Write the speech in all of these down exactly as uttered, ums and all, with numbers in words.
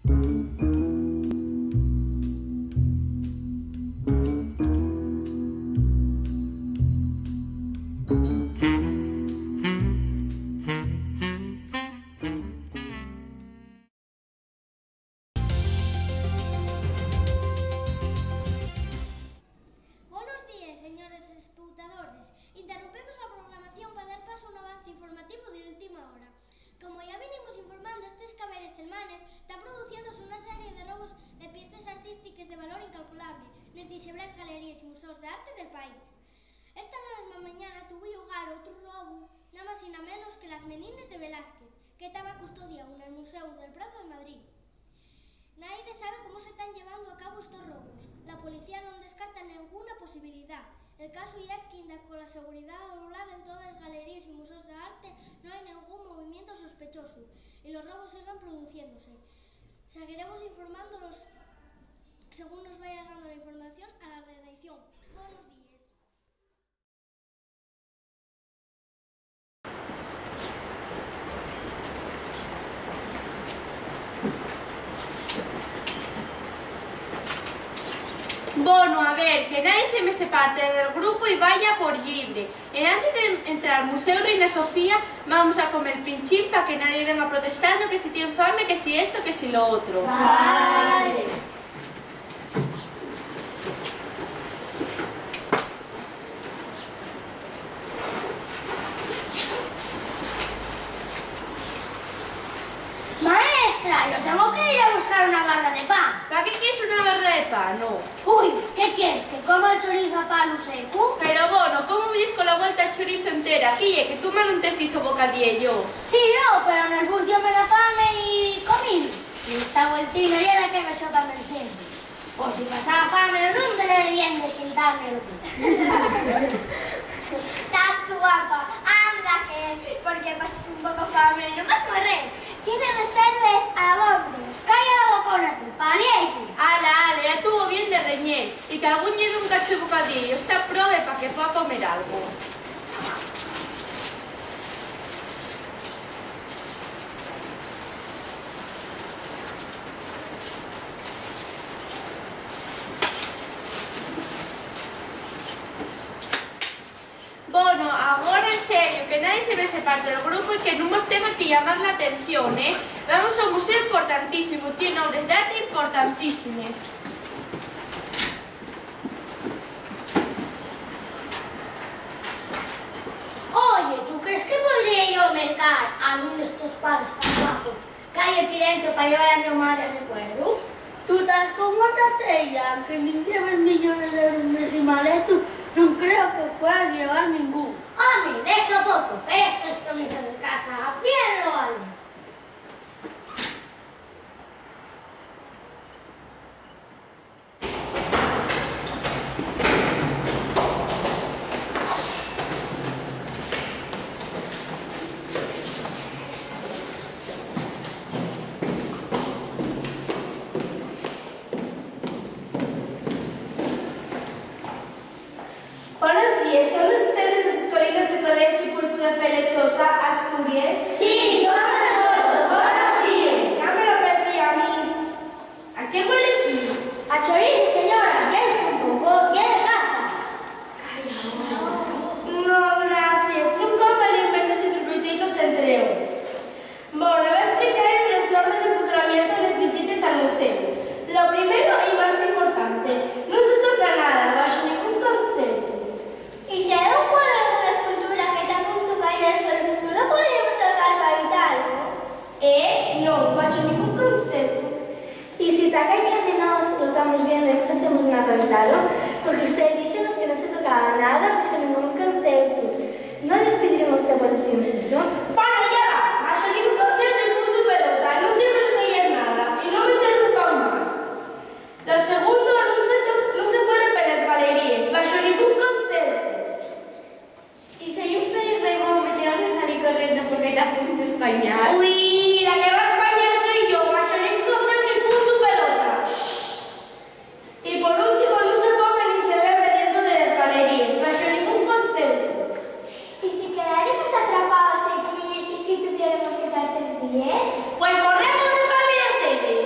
Bonos díes, señores espectadores. Interrumpimos la programación pa dar paso a un avance informativo de última hora. Como ya vinimos informando, estes caberes selmanes ta produciéndose una serie de robos de pieces artístiques de valor incalculable nes dixebrais galeríes y museos d'arte del país. Esta mesma mañana tuvo llugar otru robu, na más y na menos que las Menines de Velázquez, que taba custodiáu nel Muséu del Prado de Madrid. Naide sabe cómo se tán llevando a cabo estos robos. La policía non descarta nenguna posibilidá. El casu ye qu'inda cola seguridá doblada en toles galeríes y museos d'arte, nun hai nengún movimientu sospechosu, y los robos siguen produciéndose. Seguiremos informándolos según nos vaya llegando la información a la redacción. Bonos díes. Bono, a ver, que nadie se me separte del grupo y vaya por llibre. Enantes de entrar al Museu Reina Sofía, vamos a comer pinchín pa que nadie venga protestando que si tien fame, que si esto, que si lo otro. Vale. Maestra, yo tengo que ir a buscar una barra de pan. ¿Pa qué quieres una barra de pan? No. Ui, ¿qué quieres? ¿Que coma el chorizo a palu secu? Pero, Bono, ¿cómo vies con la vuelta al chorizo entera? Quí ye, que tu ma nun te fizo bocadiellos? Sí, no, pero nel bus yo me la fame y comí. Y esta vueltina ya la que me choca el centro. Por si pasaba fame, nun tenía bien de xintarme lo que. Estás tú guapa, anda, que, porque pases un poco fame, no vas morrer. Tienes reserves abondes. Calla la bocona, tú, palieitu. Ala, ala, ya tuvo bien de reñer. Y qu'algún lleve un cacho de bocadiello, está probe pa que pueda comer algo. Bono, agora en serio, que nadie se me separte del grupo y que nun mos tenga que llamar la atención, ¿eh? Vamos a un museu importantísimo, tien obres d'arte importantísimes. Oye, ¿tú crees que podría yo mercar algún d'estos cuadros tan guapos qu'hai aquí dentro pa llevar a mi madre recuerdu? Tú tas como una estrella, aunque nun lleves millones d'euros nesi maletu, nun creo que puedas llevar ningún. Home, d'eso poco, pero estos chorizos de casa bien lo valen. Bonos díes, ¿son ustedes los escolinos del Colegio Cultura Felechosa, Asturias? Sí, somos nosotros. Bonos díes. Ya me lo parecía a mí. ¿A qué huele aquí? A chorizo, señora, ya es un poco, ya de casas. No, gracias. Nun compren alimentos y fruticos entre horas. Bono, va explicar les normes de funcionamientu nes visites al museu. Lo primero y más importante, nun se toca nada, baxo ningún conceptu. ¿Y si hai un cuadru o una escultura que ta a punto caer al suelu, nun lo podríamos tocar pa evitalo? Eh, non, baxo ningún conceptu. Y si ta cayendo y nós lo tamos viendo y nun facemos nada pa evitalo, porque usté díxonos que nun se tocaba nada baxo ningún conceptu. ¿No les pidiremos que por dicirnos eso? Bueno, ya va, baxo ningún conceptu y punto y pelota, nun tiene que cayer nada, y nun me interrumpan más. Lo segundo, nun se to-, nun se corre per les galeríes, baxo ningún conceptu. ¿Y si hai un peligru y vou meter a salir corriendo porque ta a punto españar? Ui, la que va a españar soy yo, baxo ningún conceptu y punto pelota. Y por último, nun se come nin se bebe dentro de les galeríes, baxo ningún conceptu. ¿Y si quedaremos atrapaos equí y tuviéremos que tar tres díes? Pues morremos de fame y de sede.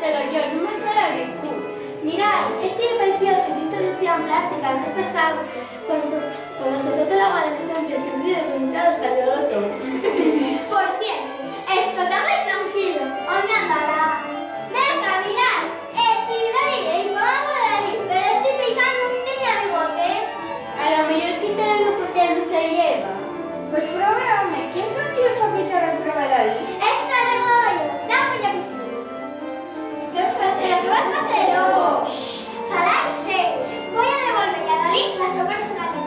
Pero yo nun me sé la virtud. Mirái, esti ye parecido al que fizo Lucía en plástica el mes pasáu, cuando, cuando azotó tola agua del espeju en pleno sentido de preguntar al espeleólogu. Por cierto, esto ta mui tranquilo. ¿Ónde andará? Meca, mirái, esti Dalí ye un poco Dalí, pero esti paisán nun tenía bigote. A lo meyor quítalo porque nun se lleva. Pues probe, home, ¿quién son tíos pa pintar el probe Dalí? Esta regola yo, dame un llapicín. ¿Qué vas facer? ¿Qué vas facer? Oh. Shh, fala en serio. Voi a devolver-y a Dalí la so personalidá.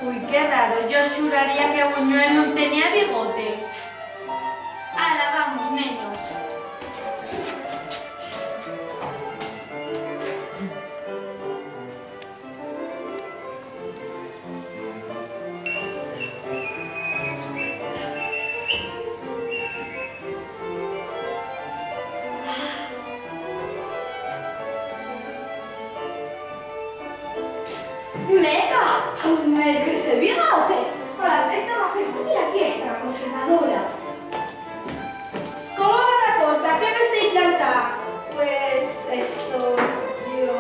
Ui, qué raro, yo xuraría que Buñuel nun tenía bigote. Ala, vamos, neños. Meca, aún me crece bigote. Por afecto, me afecto la tiesta conservadora. ¿Cómo va la cosa? ¿Qué pensáis plantar? Pues esto, yo...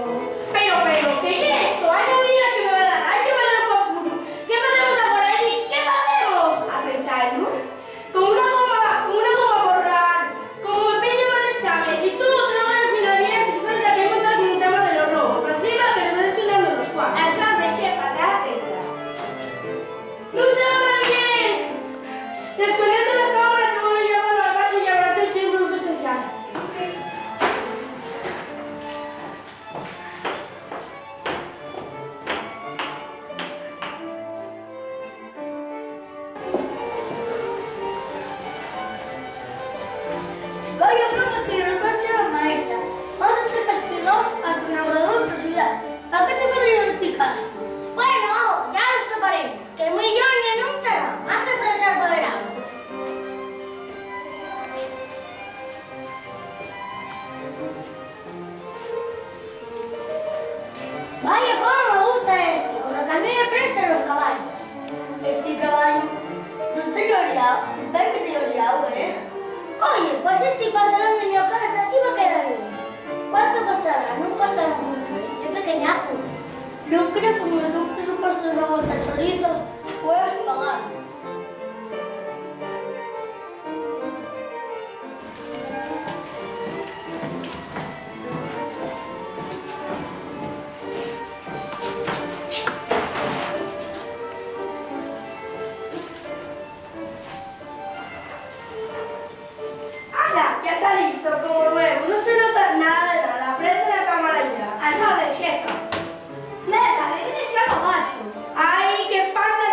Pero, pero, ¿qué es esto? Ay, no, mira que me va a dar, ay, que me va a dar un apuro. ¿Qué podemos hacer ahí? ¿Qué podemos? ¿Afeitarnos? Con una goma, con una goma borrar, como el peña mal echame, y tú te lo vas a mirar bien, que sabes la que montar con un tema de los robos. Encima que nos están estudiando los cuatro. Al sol de chepa, te da tenta. ¡No se va bien! Desconecta la cámara que voy a llamar al vaso y habrá que siempre un especial. Vaya, profe, que yo no cacho la maestra. Vamos a ser castigaos hasta que nos graduemos, pues, ya. ¿Pa qué te fadrío en ti caso? Bueno, ya nos toparemos. Que mui lloñe nun tará, vas a aprovechar pa ver algo. Vaya, cómo me gusta esti, con lo que a mí me presten los caballos. Esti caballu nun ta lloriao, parez que ta lloriao, ¿eh? Oye, pues esti pasaron de mi casa, aquí va a quedar bien. ¿Cuánto costará? Nun costará mucho, ¿eh? Es pequeñacu. Yo creo que con el tu presupuesto de una vuelta chorizos puedes pagar. ¡Hala! Ya ta listo, como nuevo. No se nota nada de nada. Prende la cámara ya. Al sol de chepa. Meca, debe de ser abaxo. ¡Ai, qué panda!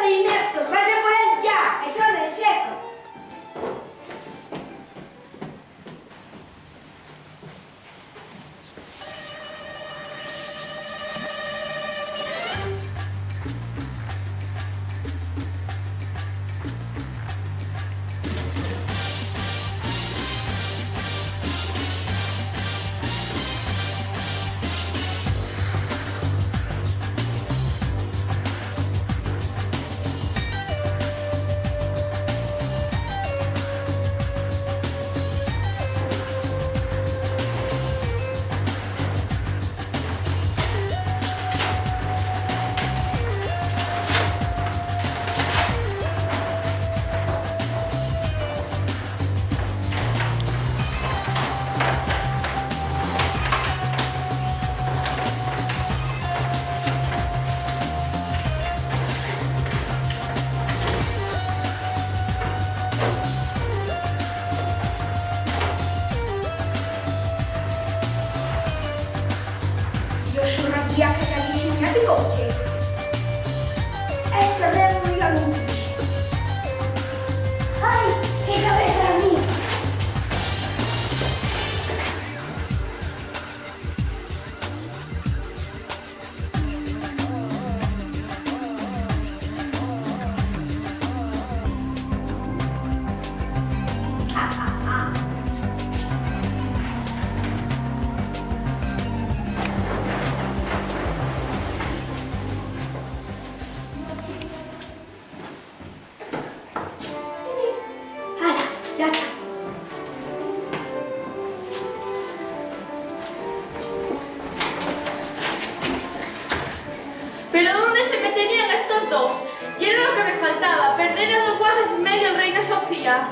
Era dos guajes y medio en Reina Sofía.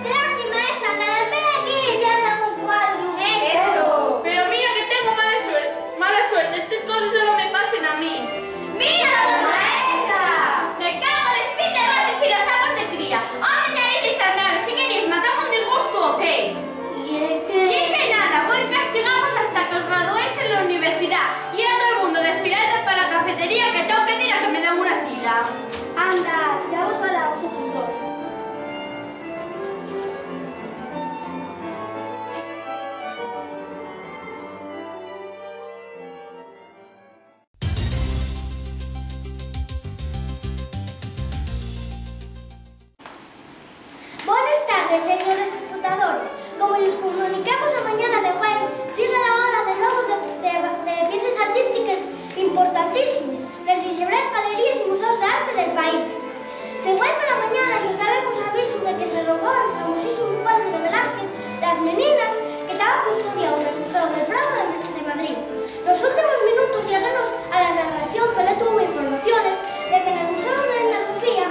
Tranqui, maestra, nada, ven aquí, mira algún cuadru. Eso. Pero mira que tengo mala suerte, mala suerte, estes coses solo me pasen a mí. ¡Mira, maestra! Me cago en les pinterrases y los sapos de cría. ¿Ónde narices andaron? ¿Si queríes matar un disgustu o qué? ¿Y el qué? Ye que nada, voi castigamos hasta que os graduéis en la universidad. Y a todo el mundo desfilando pa la cafetería, que tengo que dir a que me den una tila. Anda, tiravos a vosotros dos. Bones tardes, señores espectadores. Como yos comuniquemos la mañana de güei, sigue la ola de nuevos de, de, de pieces artístiques importantísimes nes dixebrais galeríes y museos d'arte del país. Següei pa la mañana yos dábemos avisu de que se robó el famosísimu cuadru de Velázquez, Las Meninas, que taba custodiáu nel Museu del Prado de, de Madrid. Nos últimos minutos lleguenos a la redacción que le tuvo informaciones de que nel Museu Reina Sofía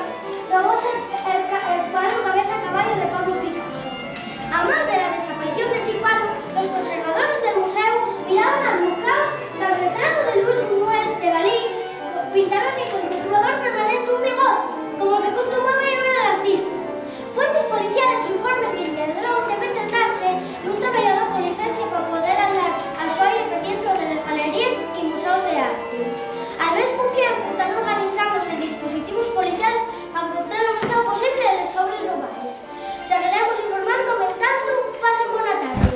robóse el, ca- el cuadru Cabeza Caballo de Pablo Picasso. Amás de la desaparición de ese cuadru, los conservadores del museu miraban almucaos al retratu de Luis Buñuel de Dalí, pintaron-y col perturbador permanente un bigote, como'l que costumaba llevar l'artista. Fuentes policiales informen que'l lladrón debe tratarse d'un trabayador con licencia pa poder andar al so aire per dientro de les galeríes y museos d'arte. Al mesmu tiempu, tán organizándose dispositivos policiales pa encontrar lo más rápido posible les sobres robaes. Seguiremos informando, mentantu, pasen bona tarde.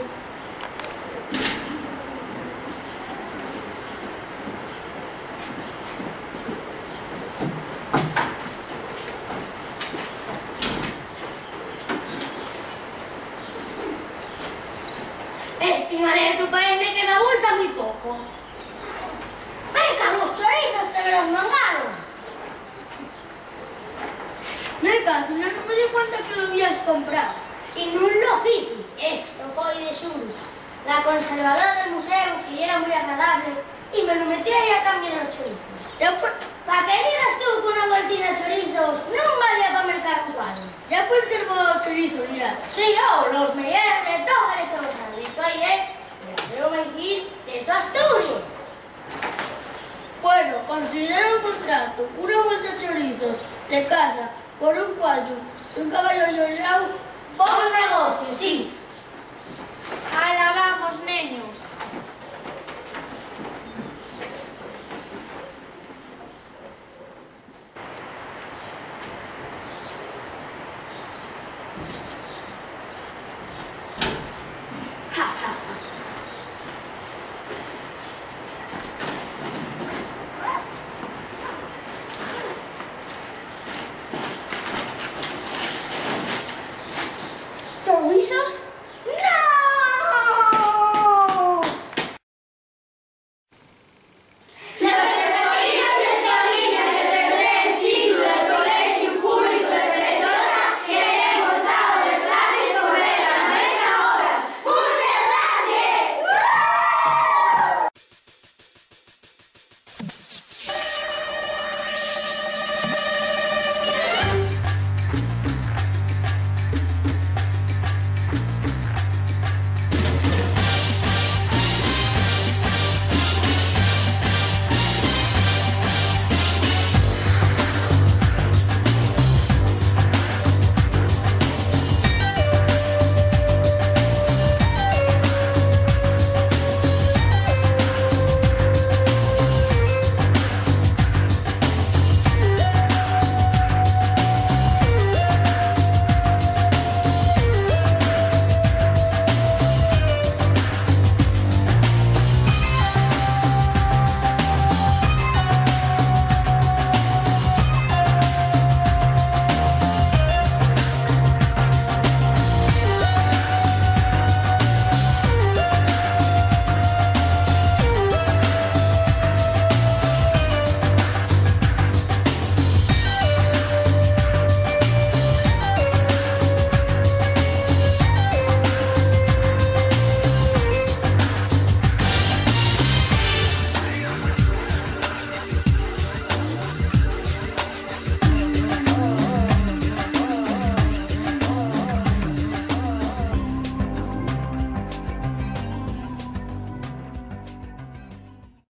Esti manetu paéme que m'abulta mui poco. ¡Me cago los chorizos que me los mangaron! Me cago, no, no me di cuenta que lo habías comprado. Y nun lo fici. Esto foi de xuru. La conservadora del museu, que yera mui agradable, y me lo metió ahí a cambio de los chorizos. Ya pues. Pa que digas tú que una vueltina chorizos nun valía pa mercar un cuadru. Ya pues, servo chorizos, ya. Sí, yo, los meyores de toda la Chorra, de toda Irene, de la Roma y de toda Asturias. Bueno, considero el contrato una vuelta chorizos de casa por un cuadru d'un caballo llorao. Bon negocio, sí. Alabamos, neños.